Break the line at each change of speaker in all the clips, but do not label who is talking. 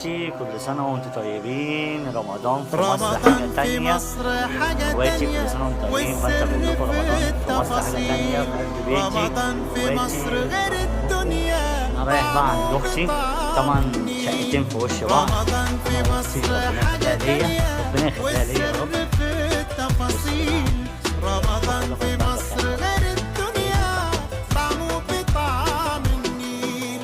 اخواتي، كل سنة وانتم طيبين. رمضان في مصر حاجة
رمضان في
تانية.
مصر حاجة
اخواتي كل
تانية
سنة وانتم طيبين، فانت
والسر
بقول لكم رمضان
في
في مصر حاجة تانية
التفاصيل.
في قلب بيتي.
رمضان في مصر
اخواتي
غير الدنيا،
انا رايح بقى عند
طعمه
اختي،
بطعم
طبعا
النيل.
شقتين في وش بعض.
رمضان في
انا واختي
مصر
ربنا
حاجة
يخليها ليا،
تانية
ربنا يخليها ليا يا رب.
والسر في التفاصيل. رمضان في مصر غير الدنيا، طعمه بطعم النيل.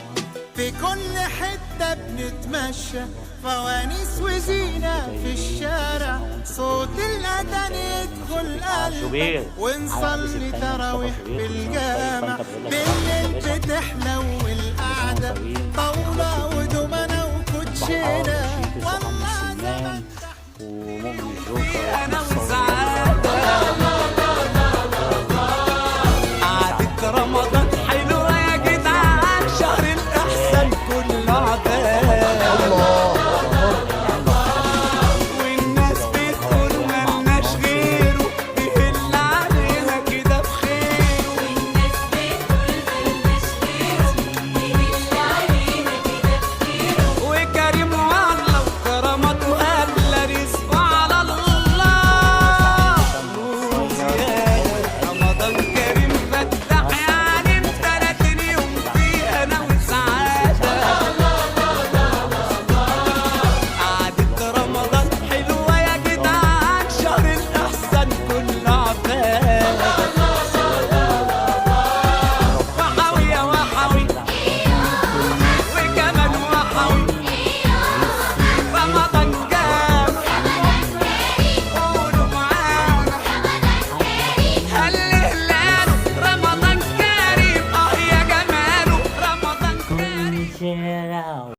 في كل حتة بنتمشى، فوانيس وزينة في الشارع، صوت الأذان يدخل
على
قلبك
شوبير، على
ونصلي
الجزء التاني مصطفى
تراويح
شوبير.
في
كل سنة وانت طيب.
الجامع.
فانت بقول لك يا
بالليل
باشا
بتحلو
كل سنة
القعدة،
وانتم طيبين.
طاولة
اخواتي
ودومنة
بحار
وكوتشينة،
وشيكس وحمو
والله
السمان
زمان.
ومؤمن الجوكر واحمد
انا